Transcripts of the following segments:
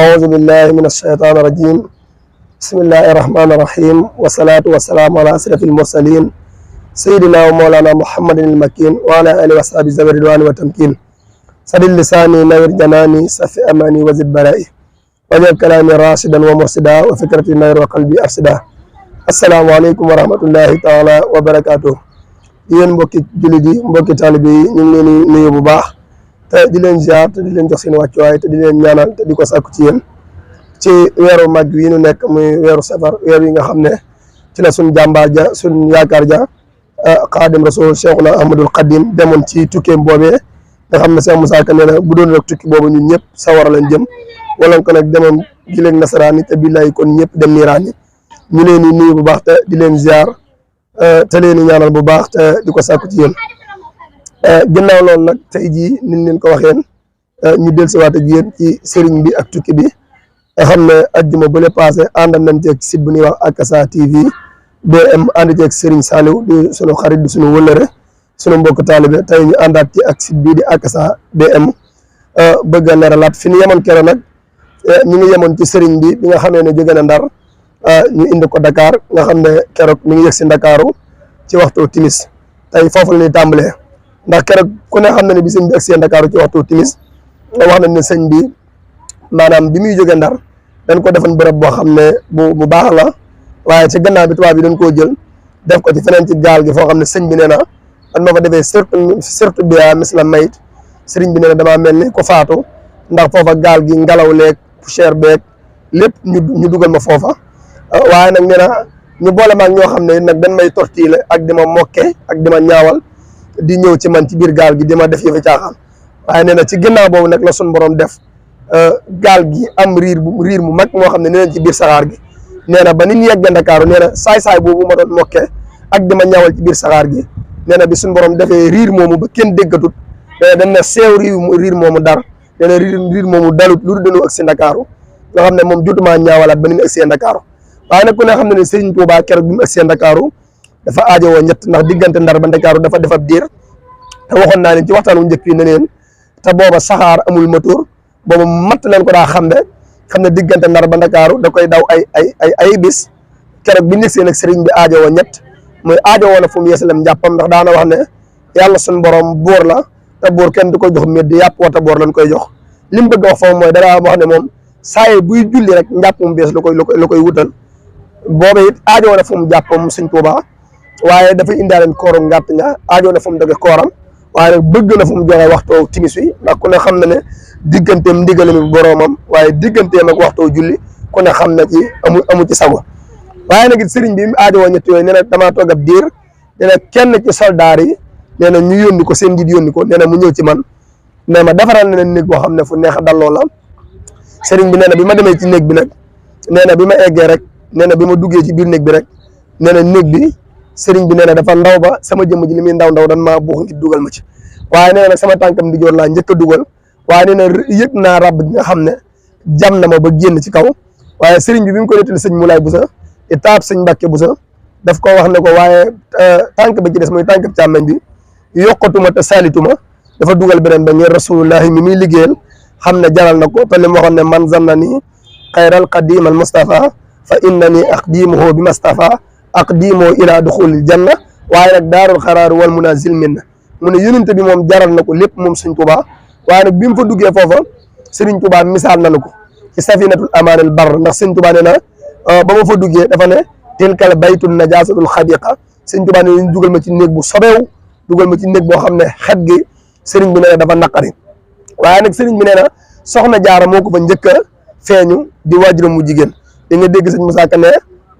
أعوذ بالله من الشيطان الرجيم. بسم الله الرحمن الرحيم، والصلاة والسلام على أشرف المرسلين سيدنا ومولانا محمد المكين وعلى آله وصحبه ذوي الرضوان والتمكين. سدد لساني نور جناني صفي أماني وزد برائي واجعل كلامي راشدا ومرشدا وفكرتي نور وقلبي أرشدا. السلام عليكم ورحمة الله تعالى وبركاته. yéen mbokki jullit yi mbokki taalibe yi ñu ngi leen di nuyu bu baax te di leen ziar te di leen jox seen wàccuwaay te di leen ñaanal te di ko sàkku ci yéen ci weeru mag yi ñu nekk muy weeru safar weer yi nga xam ne ci la suñ jàmbaar ja suñ yaakaar ja xaadim rasul Cheikhuna Ahmadul Xadim demoon ci tukkeem boobee nga xam ne Cheikh Moussa Ka nee na bu doon rek tukki boobu ñun ñëpp sawara lañ jëm wala ko nag demoon gileeg nasaraan yi te billaay kon ñëpp dem niiraan yi ñu leen di nuyu bu baax te di leen ziar te leen ñaanal bu baax te di ko sàkku ci yéen ginnaaw loolu nag tey jii niñ leen ko waxeen ñu dellusiwaat ak yéen ci sëriñ bi ak tukki bi nga xam ne ajjuma bu le passé àndal nañ ci site bu ñuy wax Akassa TV BM ànd ci ak Serigne Saliou di sunu xarit di sunu wëllëre sunu mbokk taalibe tey ñu àndaat ci ak site bii di Akassa BM bëgg a leeralaat fi ñu yemoon keroog nag ñu ngi yemoon ci sëriñ bi nga xamee ne jóge na Ndar ñu indi ko Dakar nga xam ne keroog mi ngi yegg si Ndakaaru ci waxtu timis tey foofu la ñuy tàmbalee ndax keroog ku ne xam na ne bi sëñ bi agsi Ndakaaru ci waxtu timis wax nañ ne sëñ bi maanaam bi muy jóge Ndar dañ ko defoon bërëb boo xam ne bu baax la waaye ci gannaaw bi tubaab bi dañ koo jël def ko ci feneen ci gaal gi foo xam ne sëñ bi nee na man ma fa defee surtout bi misla mayit sëriñ bi nee na damaa mel ni ko faatu ndax foofa gaal gi ngelaw leeg poussière beeg lépp ñu dugal ma foofa waaye nag nee na ñu boole maag ñoo xam ne nag dañ may tortiller ak di ma mokke ak di ma ñaawal di ñëw ci man ci biir gaal gi di ma def yëfi caaxaan waaye nee na ci ginnaaw boobu nag la sun borom def gaal gi am riir mu mag moo xam ne nee na ci biir saxaar gi nee na ba nit ñu yegg Ndakaaru nee na saay-saay boobu ma doon mokke ak di ma ñaawal ci biir saxaar gi nee na bi suñ borom defee riir moomu ba kenn déggatut nee na dañ ne seew riir moomu dar nee na riir moomu dalut lu dul ak si Ndakaaru nga xam ne moom jotumaa ñaawalaat ba nit ñu ak si Ndakaaru waaye nag ku ne xam ne ne Serigne Touba keroog bi mu agsee Ndakaaru dafa aajowoo ñett ndax diggante Ndar ba Ndakaaru dafa def ab diir te waxoon naa leen ci waxtaan wu njëkk yi ne leen te booba saxaar amul moteur booba matt leen ko daa xam ne diggante Ndar ba Ndakaaru da koy daw ay bis keroog bi ñu agsee nag Serigne bi aajowoo ñett muy aajowoo na fu mu yeesalam njàppam ndax daana wax ne yàlla suñu borom buur la te buur kenn du ko jox mbir di yàpp wata boor lañ koy jox li mu bëgg a wax foofu mooy dara wax ne moom saa yi buy julli rek njàppum bees la koy wutal booba it aajoo na fu mu jàppam Sëñ Tuuba waaye dafay indaaleen kooru ngàtt nga aajoo na fu mu doge kooram waaye nag bëgg na fu mu joxe waxtu timis wi ndax ku ne xam na ne digganteem ndigalami boroomam waaye digganteem ak waxtu julli ku ne xam na ci amu ci sago waaye nag it sëriñ bi mu aajowoo ñett yooyu nee na damaa toog ab diir nee na kenn ci soldaar yi nee na ñu yónni ko seen njiit yónni ko nee na mu ñëw ci man nee ma defaral na néeg boo xam ne fu neex a dalloo la sëriñ bi nee na bi ma demee ci néeg bi nag nee na bi ma eggee rek nee na bi ma duggee ci biir néeg bi rek nee na néeg bi sëriñ bi nee na dafa ndaw ba sama jëmm ji li muy ndaw dan maa buux ngir dugal ma ci waaye nee na nag sama tànkam di joor laa njëkk a dugal waaye nee na yëg naa ràbb gi nga xam ne jam na ma ba génn ci kaw waaye sëriñ bi mu ko nettali sëñ Moulay Boussa te taab sëñ Mbàkke Boussa daf ko wax ne ko waaye tànk ba ci des muy tànk càmmeñ bi yokkatuma te saalituma dafa dugal beneen ba ngir rasulullahi mi muy liggéeyal xam ne jaral na ko te li mu waxoon ne man zanna ni xayral qadim al Mustafa fa innani aqdimuhu bi Mustafa aqdimu ila duxulil janna waaye nag daarul xaraar wal munazil minna mu ne yonent bi moom jaral na ko lépp moom Sëñ Tuuba waaye nag bi mu fa duggee foofa Sëriñ Tuuba misaal nañu ko ci safinatul amaanil bar ndax Sëñ Tuuba nee na ba ma fa duggee dafa ne tilkal baytul najaasatul xadiqa Sëñ Tuuba ne ñu dugal ma ci néeg bu sobeew dugal ma ci néeg boo xam ne xet gi sëriñ bi nee na dafa naqari waaye nag sëriñ bi nee na soxna jaara moo ko fa njëkk a feeñu di waajuram mu jigéen di nga dégg sëñ Moussa Ka ne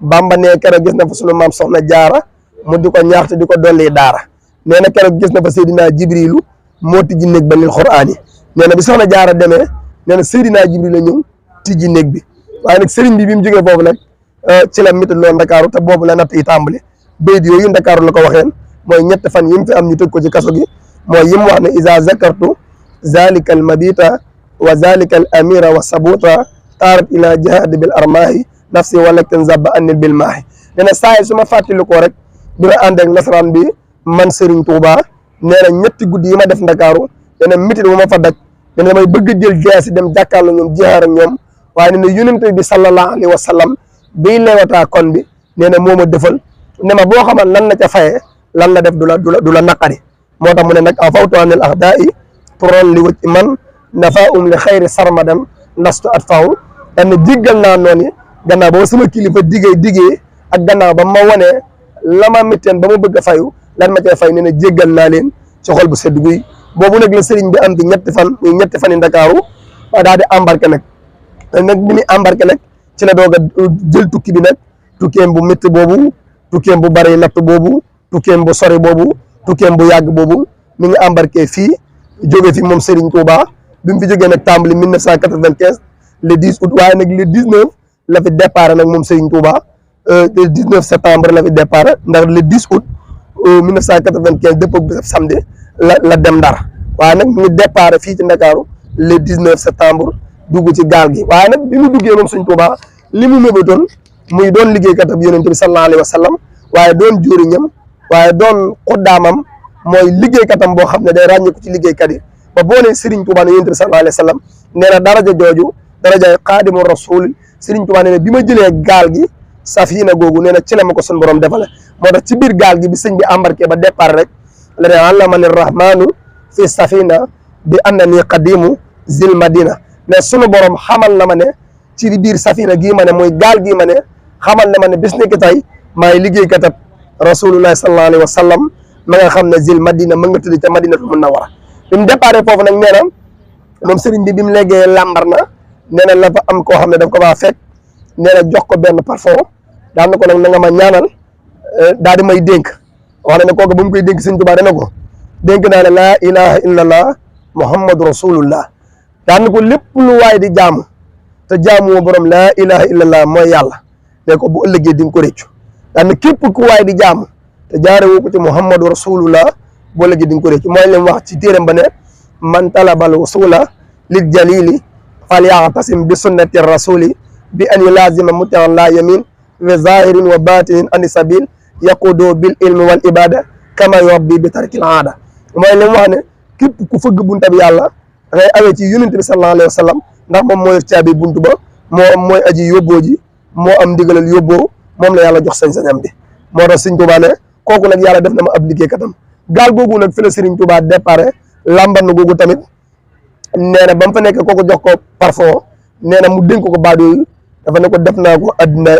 Bamba ne keroog gis na fa sunu maam soxna jaara mu di ko ñaaxte di ko dolli daara nee na keroog gis na fa Seydina Jibrilu moo tijji néeg ba lil Qur'aan yi nee na bi soxna jaara demee nee na Seydina Jibril la ñëw tijji néeg bi waaye nag sëriñ bi mu jógee foofu nag ci la mitul loon Ndakaaru te boobu la natt yi tàmbali bayt yooyu Ndakaaru la ko waxeen mooy ñett fan yi mu fi am ñu tëj ko ci kaso gi mooy yi mu wax ne isa zakartu zalika al mabita wa zalika al amira wa sabuta taarat ila jihad bil armaahi nafsi walakten zabba annil bil maahi nee na saa yi su ma fàttalikoo rek bi ma ànd ak nasaraan bi man Serigne Touba nee na ñetti guddi yi ma def Ndakaaru nee na mitit bu ma fa daj nee na damay bëgg a jël jaasi dem jàkkaarloo ñoom jihaar ak ñoom waaye nee na yonent bi sallallahu alayhi wa sallam biy leewataa kon bi nee na moo ma defal ne ma boo xamal lan la ca fayee lan la def du la naqari moo tax mu ne nag afawtu anil a'daa'i turon li wëcc man nafa li xayri sarmadan ndastu at faw dan jéggal naa noonu gannaaw ba sama kilifa digee ak gannaaw ba ma wanee la ma mitteen ba ma bëgg a fayu lan ma cay fay nee na jéggal naa leen ci xol bu sedd guy boobu nag la sëriñ bi am ci ñetti fan muy ñetti fan yi Ndakaaru daal di embarqué nag bi muy embarqué nag ci la doog a jël tukki bi nag tukkeem bu métti boobu tukkeem bu bari natt boobu tukkeem bu sori boobu tukkeem bu yàgg boobu mi ngi embarqué fii jóge fi moom Serigne Touba bi mu fi jógee nag tàmbali 1995 le 10 août waaye nag le 19 la fi départ nag moom Serigne Touba le 19 septembre la fi départ ndax le 10 août 1995 dëppoo bi samedi la dem Ndar waaye nag mu ngi départ fii ci Ndakaaru le 19 septembre dugg ci gaal gi waaye nag bi mu duggee moom Serigne Touba li mu mébatoon muy doon liggéeykatam yonent bi sallallahu alayhi wa sallam waaye doon jóoriñam waaye doon xuddaamam mooy liggéeykatam boo xam ne day ràññeeku ci liggéeykat yi ba boo nee Serigne Touba ne yonent bi sallallahu alayhi wa sallam nee na daraja jooju daraja xaadimu rasul Serigne Touba nee na bi ma jëlee gaal gi safina googu nee na ci la ma ko sun borom defale moo tax ci biir gaal gi bi sëñ bi embarqué ba départ rek la ne allamani rahmanu fi safina bi annani qadimu zil madina ne sunu borom xamal na ma ne ci biir safina gii ma ne mooy gaal gii ma ne xamal na ma ne bis ni ki tey maay liggéeykatab rasulullahi sallallahu alayhi wa sallam ma nga xam ne zil madina ma nga tudd ca madinatul munawwara bi mu départ foofu nag nee na moom sëriñ bi mu léegee làmbar na nee na la fa am koo xam ne daf ko faa fekk nee na jox ko benn parfum daan na ko nag na nga ma ñaanal daal di may dénk wax na ne kooku ba mu koy dénk sëriñ Tuubaa dana ko dénk naa ne laa ilaha illallah muhammadu rasulullah daan na ko lépp lu waay di jaamu te jaamu borom laa ilaha illallah mooy yàlla ne ko bu ëllëgee di nga ko réccu daan na képp ku waay di jaamu te jaare woo ko ci muhammadu rasulullah boo ëllëgee di nga ko réccu mooy leen wax ci téeram ba ne man talabal wasula lil jalili fal yaxtasim bi sunnati rasuli bi an yulazima mutian la yamin fi zahirin wa batinin ani sabil yaqudu bil ilmi wal ibada kama yurabbi bi tarkil aada mooy leen wax ne képp ku fëgg bunta bi yàlla da ngay awee ci yonent bi sallallahu alayhi wa sallam ndax moom mooy caabi buntu ba mooy aji yóbboo ji moo am ndigalal yóbboo moom la yàlla jox sañ-sañam bi moo tax Sëriñ Tuubaa ne kooku nag yàlla def na ma ab liggéeykatam gaal googu nag fi la Sëriñ Tuubaa départ lamban googu tamit nee na ba mu fa nekk kooku jox ko parfum nee na mu dénk ko baat yooyu dafa ne ko def naa ko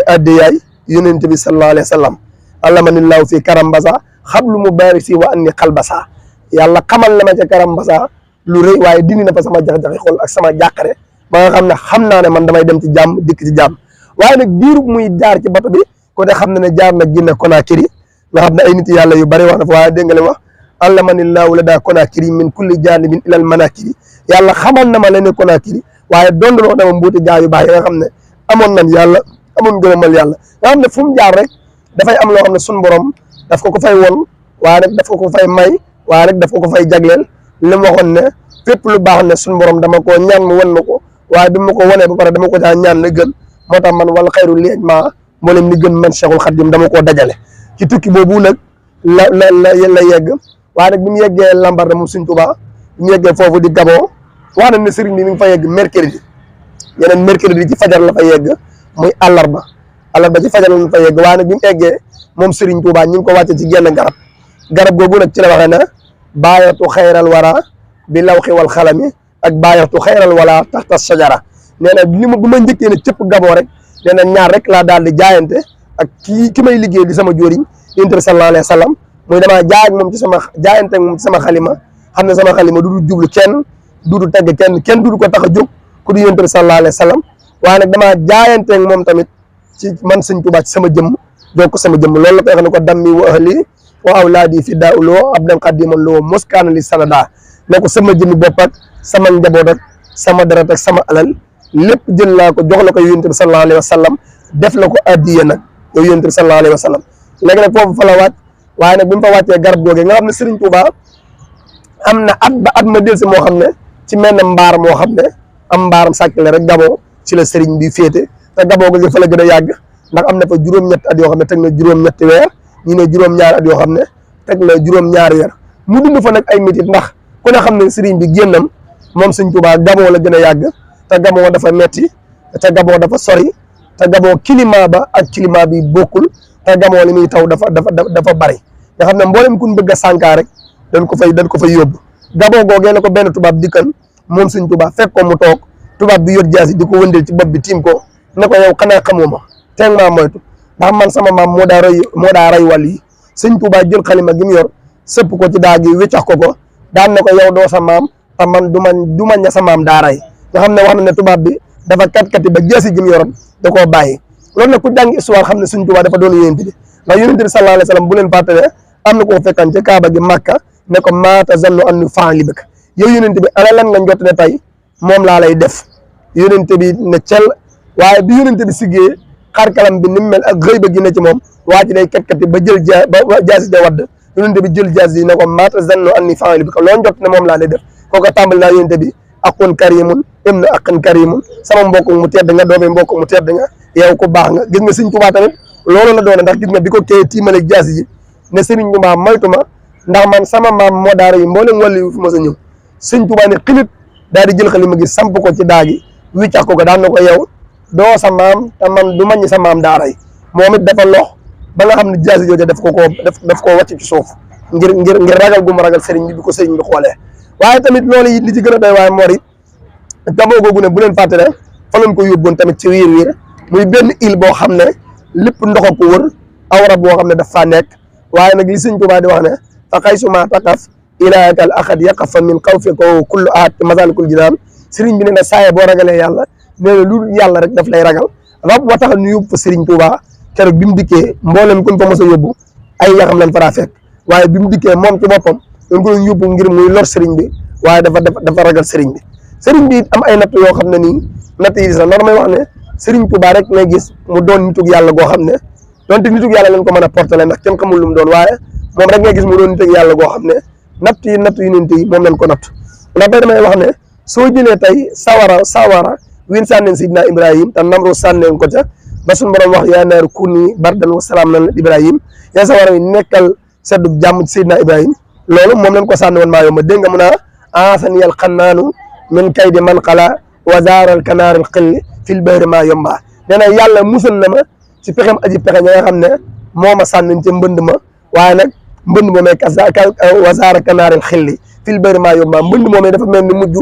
addiyaay yonent bi sallallahu alayhi wa sallam allamanillahu fi karambasa xablu mu baari fii wa anni xalbasa yàlla xamal na ma ca karambasa lu rëy waaye dindi na fa sama jax-jaxi xol ak sama jàqare ba nga xam ne xam naa ne man damay dem ci jàmm dikk ci jàmm waaye nag diirub muy jaar ci bato bi ko de xam ne ne jaar na Guinée Conakry nga xam ne ay nit yàlla yu bari wax na fa waaye dégg nga li wax allamanillahu la daa Conakry min kulli janibin ilal manakiri yàlla xamal na ma la ne Conakry waaye dondaloo dama mbuuti gaa yu baax yi nga xam ne amoon nañ yàlla amoon gërëmal yàlla nga xam ne fu mu jaar rek dafay am loo xam ne sun borom daf ko fay won waaye nag daf ko fay may waaye nag daf ko fay jagleel li mu waxoon ne fépp lu baax ne sun borom dama koo ñaan mu wan ma ko waaye bi ma ko wanee ba pare dama ko caa ñaan la gën moo tax man wala xayru liej ma mboolem li gën man Cheikhul Khadim dama koo dajale ci tukki boobu nag la yegg waaye nag bi mu yeggee Lambaréné moom Sëriñ Tuubaa bi mu yeggee foofu di Gabon wax na ne sëriñ bi mi ngi fa yegg mercredi yeneen mercredi ci fajar la fa yegg muy àllarba ci fajar la fa yegg waaye nag bi mu eggee moom Sëriñ Tuubaa ñu ngi ko wàcce ci genn garab googu nag ci la waxee ne baayatu xayral wara bi lawxi wal xalami ak baayatu xayral wala taxta sajara nee na li ma bu ma njëkkee ne cëpp Gabon rek nee na ñaar rek laa daal di jaayante ak ki may liggéey di sama jóoriñ yonent bi sallallahu alayhi wa sallam muy damaa jaay ak moom ci sama jaayante ak moom ci sama xalima xam ne sama xalima du jublu kenn du tegg kenn du ko tax a jóg ku di yonent bi sallallahu alayhi wa sallam waaye nag damaa jaayante ak moom tamit ci man Sëriñ Tuubaa ci sama jëmm jox ko sama jëmm loolu la koy wax ne ko dammi wa ahli wa awlaadi fi daa uloo abdan qadiman loo moskaana li sanada ne ko sama jëmmi bopp ak sama njaboot ak sama deret ak sama alal lépp jël laa ko jox la ko yonent bi sallallahu alayhi wa sallam def la ko addiya nag yow yonent bi sallallahu alayhi wa sallam léegi nag foofu fa la wàcc waaye nag bi mu fa wàccee garab googee nga xam ne Sëriñ Tuubaa am na at ba at ma del si moo xam ne ci menn mbaar moo xam ne am mbaaram sàkkle rek Gabon ci la sëriñ bi féete te Gabon googu fa la gën a yàgg ndax am na fa juróom-ñetti at yoo xam ne teg na juróom-ñetti weer ñu ne juróom-ñaari at yoo xam ne teg na juróom-ñaari weer mu dund fa nag ay métit ndax ku ne xam ne sëriñ bi génnam moom Sëriñ Tuubaa Gabon la gën a yàgg te Gabon dafa metti te Gabon dafa sori te Gabon climat ba ak climat bi bokkul te Gabon li muy taw dafa bari nga xam ne mboolem ku ñu bëgg a sànkaa rek dañ ko fay yóbbu Gabon googee la ko benn tubaab dikkal moom Sëñ Tuubaa fekk ko mu toog tubaab bi yor jaasi di ko wëndeel ci bopp bi tiim ko ne ko yow xanaa xamoo ma teg maa moytu ndax man sama maam moo daa rey wàll yi Sëñ Tuubaa jël xalima gi mu yor sëpp ko ci daa gi wéccax ko daan ne ko yow doo sa maam te man du ma ña sa maam daa rey nga xam ne wax na ne tubaab bi dafa kat-kati ba jaasi gi mu yoroon da koo bàyyi loolu nag ku jàng histoire xam ne Sëñ Tuubaa dafa doon yonent bi ndax yonent bi sallallahu alayhi wa sallam bu leen fàttale am na ko fekkan ci Kaaba gi Makka ne ko maata zannu an nu faali bika yow yonent bi ana lan nga njott ne tey moom laa lay def yonent bi ne cel waaye bi yonent bi siggee xar kalam bi ni mu mel ak xëy ba gi ne ci moom waa ci day kat-kati ba jël jaasi ja wadd yonent bi jël jaasi yi ne ko maata zannu an nu faali bika loo njott ne moom laa lay def kooku tàmbali naa yonent bi aqun karimun im na aqan karimun sama mbokk mu tedd nga doomi mbokk mu tedd nga yow ku baax nga gis nga Sëñ Tuubaa tamit loolu la doone ndax gis nga bi ko kee tiimale jaasi ji ne Sëriñ Tuubaa moytu ma ndax man sama maam moo daara yi mboolem wàllu yu fi mos a ñëw Sëñ Tuubaa ne xilit daal di jël xalima gi samp ko ci daa gi wiccax ko daan na ko yow doo sa maam te man du maññi sa maam daara yi moom it dafa lox ba nga xam ne jaasi jooja daf koo wàcc ci suuf ngir ragal gu mu ragal sëriñ bi ko sëriñ bi xoolee waaye tamit loolu it li ci gën a doy waaye moor it Gabon googu ne bu leen fàtte ne fa lañ ko yóbboon tamit ci wiir muy benn île boo xam ne lépp ndox ko wër awra boo xam ne daf faa nekk waaye nag li Sëñ Tuubaa di wax ne fa xaysuma taqaf ilaaka al axad yaqafa min xawfika kullu ahad masalikul jinaan sëriñ bi ne na saaye boo ragalee yàlla nee na lu yàlla rek daf lay ragal rab wa tax ñu yóbbu fa Sëriñ Tuubaa keroog bi mu dikkee mboolem kuñ fa mos a yóbbu ay yaxam lañ faraa fekk waaye bi mu dikkee moom ci boppam dañ ko yóbbu ngir muy lor sëriñ bi waaye dafa ragal sëriñ bi sëriñ bi am ay natt yoo xam ne nii natt yi sax damay wax ne Sëriñ Tuubaa rek ngay gis mu doon nitug yàlla goo xam ne donte nitug yàlla lañ ko mën a portale ndax kenn xamul lu mu doon waaye moom rek ngay gis mu doon nitug yàlla goo xam ne natt yu nit yi moom lañ ko natt ndax tey damay wax ne soo jëlee tey sawara win sànneen Seydina Ibrahim te Namru sànneen ko ca ba suñu borom wax yaa naaru kuuni bardan wa salaam nan Ibrahim yaa sawara wi nekkal seddu jàmm Seydina Ibrahim loolu moom lañ ko sànni woon maa yomba dégg nga mun a asaniyal xannaanu min kaydi man xala wa zaaral kanaaril xilli fil bahri maa yomba nee na yàlla musal na ma ci pexem aji pexe ña nga xam ne moo ma sànni ci mbënd ma waaye nag mbënd moomee wa zaara kanaaril xilli fil bahri maa yomba mbënd moomee dafa mel ni mujj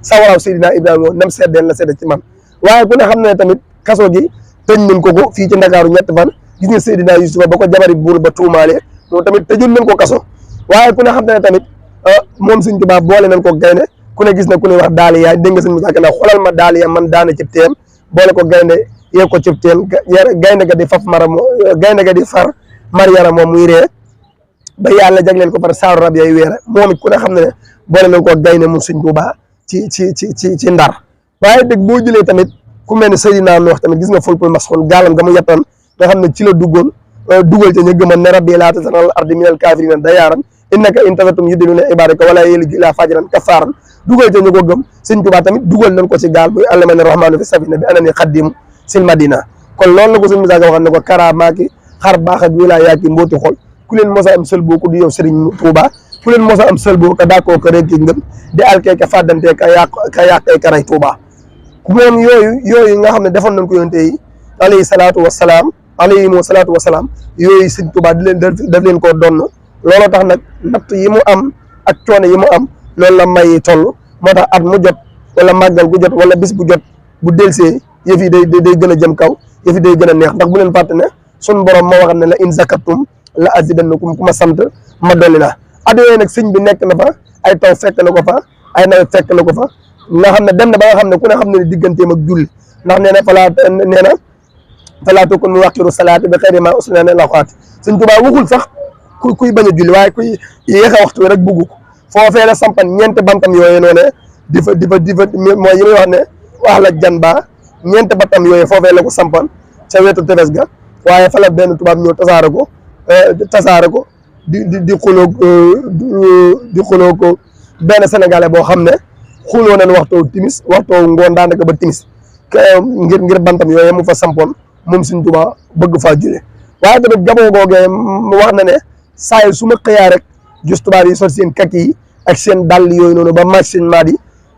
sawaraaw Seydina Ibrahima nam seddeen la sedda ci man waaye ku ne xam ne tamit kaso gi tëj nañ ko fii ci Ndakaaru ñetti fan gis nga Seydina Yusufa ba ko jabari buur ba tuumaale moom tamit tëjoon nañ ko kaso waaye ku ne xam ne tamit moom Sëñ Tuubaa boole nañ ko gaynde ku ne gis na ku ne wax daaliya dégg nga sëñ Musaa Ka xoolal ma daaliya man daana ci teem boole ko gaynde yee ko ci teem gaynde ga di faf gaynde ga di far mar yara moom muy ree ba yàlla jagleel ko par saaru rab yay weere moom it ku ne xam ne boole nañ ko gaynde mu Sëñ Tuubaa ci ndar waaye dëgg boo jëlee tamit ku mel ne Seydina Nuux tamit gis nga fulkul masxuun gaalam ga mu yettoon nga xam ne ci la dugal ca ñu gëmoon ne rabbi laa tazarnal ardi minal kaafiriina dayyaaran innaka in tazarhum yudillu ibaadaka wala yalidu illaa faajiran kaffaaran dugal ca ñu ko gëm Sëñ Tuubaa tamit dugal nañ ko ci gaal buy allamani rahmaanu fi safina bi anani xaddimu sil madina kon loolu la ko sëñ Musaa Ka waxoon ne ko karaamaaki xar baax ak wilaayaaki mbooti xol ku leen mos a am sël boo ko du yow Sëriñ Tuubaa ku leen mos a am sël boo ko daakoo ko rek ngëm di alkee ka fàddantee ka yàqee ka rey Tuubaa ku moom yooyu nga xam ne defoon nañ ko yonte yi alayhimu salaatu wasalaam yooyu Sëñ Tuubaa daf leen koo donn looloo tax nag natt yi mu am ak coono yi mu am loolu la may toll moo tax at mu jot wala màggal gu jot wala bis bu jot bu delsee yëf yi day gën a jëm kaw yëf yi day gën a neex ndax bu leen fàtte ne sun borom moo waxam ne la in zakartum la azidannakum ku ma sant ma dolli la at yooyu nag sëñ bi nekk na fa ay taw fekk na ko fa ay nawet fekk na ko fa nga xam ne dem na ba nga xam ne ku ne xam ne ne digganteem ak julli ndax nee na falaa takun muwaqqiru salaati bi xayri maa usnina ne la xaat Sëñ Tuubaa waxul sax kuy bañ a julli waaye kuy yéex a waxtu rek bugg ko foofee la sampan ñeenti bantam yooyu noonu di fa mooy yi muy wax ne wax la jan ba ñeenti bantam yooyu foofee la ko sampan ca wetu tefes ga waaye fa la benn tubaab ñëw tasaare ko di xuloo ko benn sénégalais boo xam ne xuloo nañ waxtoo timis waxtoo ngoon daanaka ba timis ngir bantam yooyu mu fa sampoon moom Sëñ Tuubaa bëgg faa jule waaye tamit Gabon googee wax na ne saa yi su ma xëyaa rek gis tubaab yi sol seen kaki yi ak seen dàll yooyu noonu ba maaj seen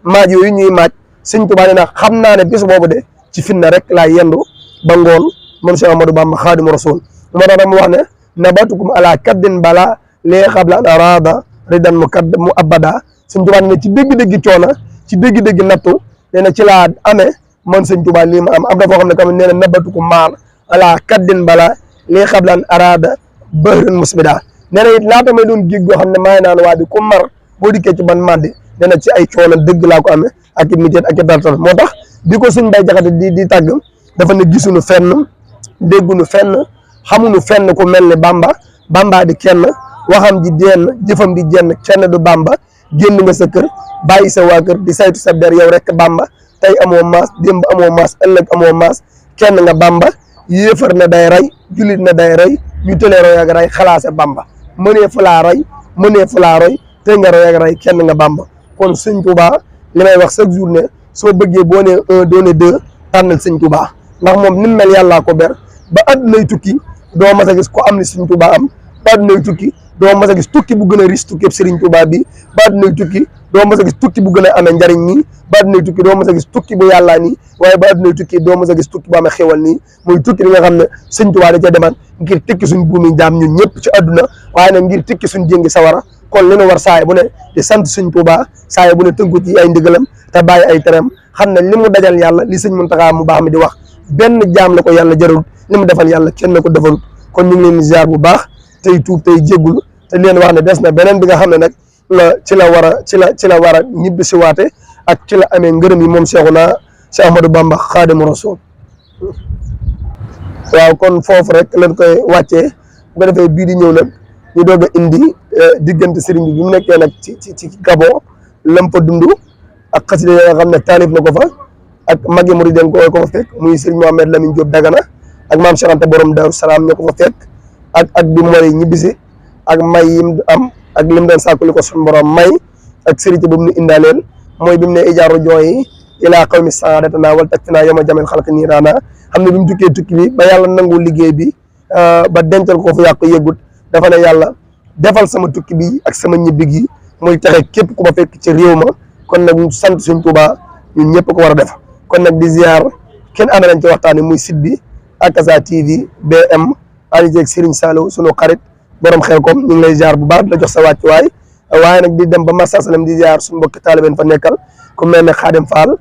maaj yooyu ñuy maaj Sëñ Tuubaa nee na xam naa ne bis boobu de ci finna rek laa yendu ba ngoon moom Cheikh Ahmadou Bamba Xaadimu Rasuul moo tax mu wax ne nabatukum ala kaddin bala lee xabla an arada ridan mu abada Sëñ Tuubaa ne ci dégg-dégg coona ci dégg-dégg nattu nee na ci laa amee man Sëñ Tuubaa lii ma am na foo xam ne tamit nee na nabatukum maal ala kaddin bala lee xabla an arada bahran musbida nee na it laata may doon géej goo xam ne maay naan waa di ku mar boo dikkee ci ban màndi nee na ci ay coono dëgg laa ko amee ak i mitéet ak i tartar moo tax di ko Sëñ Bay Jaxate di tàgg dafa ne gisuñu fenn dégguñu fenn xamuñu fenn ku mel ni Bamba di kenn waxam ji jenn jëfam di jenn kenn du Bamba génn nga sa kër bàyyi sa waa kër di saytu sa der yow rek Bamba tey amoo maas démb amoo maas ëllëg amoo maas kenn nga Bamba yéefar na day rey julit na day rey ñu tëlee roy ak rey xalaase Bamba mënee fu laa roy te nga roy ak rey kenn nga Bamba kon Sëñ Tuubaa li may wax chaque jour ne soo bëggee boo nee un doone deux tànnal Sëñ Tuubaa ndax moom ni mu mel yàllaa ko ber ba àddunay tukki doo mas a gis ko am ni Sëñ Tuubaa am ba àddunay tukki doo mas a gis tukki bu gën a riche tukki Sëriñ Tuubaa bi ba àddunay tukki doo mas a gis tukki bu gën a amee njariñ nii ba àddunay tukki doo mas a gis tukki bu yàllaa nii waaye ba àddunay tukki doo mas a gis tukki bu amee xewal nii muy tukki li nga xam ne Sëñ Tuubaa da ca demaan ngir tekki suñ buumi jaam ñun ñëpp ci àdduna waaye nag ngir tekki suñ jéngi sawara kon li nu war saay bu ne di sant Sëñ Tuubaa saay bu ne tënku ci ay ndigalam te bàyyi ay teram xam ne li mu dajal yàlla li Sëñ Muntaxaa mu baax mi di wax benn jaam la ko yàlla jarul li mu defal yàlla kenn ko defalut kon ñu ngi leen di ziar bu baax tey tuub tey jéggul te leen wax ne des na beneen bi nga xam ne nag ci la war a ñibbi si waate ak ci la amee ngërëm yi moom Seexuna Cheikh Ahmadou Bamba Xaadimu Rasuul waaw kon foofu rek lañ koy wàccee bu ko defee bii di ñëw nag ñu doog a indi diggante sëriñ bi mu nekkee nag ci Gabon lam fa dund ak xasida yi nga xam ne taalif na ko fa ak magi murid den ko fa fekk muy sëriñ Mohamed Lamine Diop Dagana ak maam Cheikh Anta borom Daaru Salaam ñoo ko fa fekk ak bi mooy ñibbisi ak may yim am ak lim doon sàkku li ko suñu borom may ak sëriñ bu mu nu indaaleel mooy bi mu ne ijaaru jooyi ilaa qawmi saadatana wal takfina yawma jamel xalq niiraana xam ne bi mu tukkee tukki bi ba yàlla nangu liggéey bi ba dencal ko fu yàq yëggut dafa ne yàlla defal sama tukki bi ak sama ñibbi gi muy taxe képp ku ma fekk ci réew ma kon nag sant Sëñ Tuubaa ñun ñëpp ko war a def kon nag di ziar kenn ànd nañ ci waxtaan wi muy site bi Akasa TV BM ànd ceeg Serigne Saliou sunu xarit borom Xelkom ñu ngi lay ziar bu baax di la jox sa wàccuwaay waaye nag di dem ba Massa Salem di ziar suñu mbokki taalibe fa nekkal ku mel ne Xaadim Fall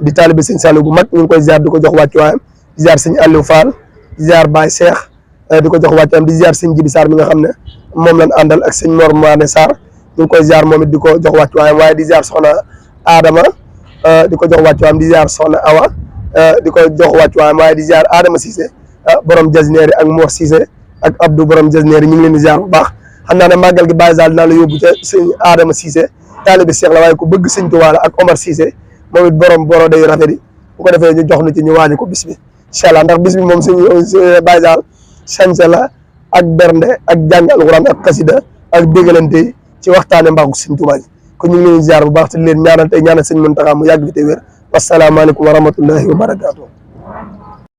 di taalibe Sëñ Saliou bu mag ñu ngi koy ziar di ko jox wàccuwaayam di ziar Sëñ Aliou Fall di ziar Baye Cheikh di ko jox wàccuwaayam di ziar Sëñ Jibi Sarr mi nga xam ne moom lañ àndal ak Sëñ Mor Maane Sarr ñu ngi koy ziar moom it di ko jox wàccuwaayam waaye di ziar soxna Adama di ko jox wàccuwaayam di ziar soxna Awa di ko jox wàccuwaayam waaye di ziar Adama Cissé borom jasneeri ak Mor Cissé ak Abdou borom jasneeri ñu ngi leen di ziar bu baax xam naa ne màggal gi Baye Sall dinaa la yóbbu ca Sëñ Adama Cissé taalibe Cheikh la waaye ku bëgg Sëñ Tuubaa la ak Omar Cissé moom it borom boro day rafet yi bu ko defee ñu jox nu ci ñu waaje ko bis bi incha allah ndax bis bi moom suñu Baye Sall sañse la ak bernde ak jàng alxuraan ak xasida ak déggalante ci waxtaane mbaaxu Sëñ Tuubaa ji kon ñu ngi leen ziar bu baax te leen ñaanal tey ñaanal Sëñ Muntaxaa mu yàgg fi te wér wasalaamaaleykum wa rahmatullahi wa barakaatu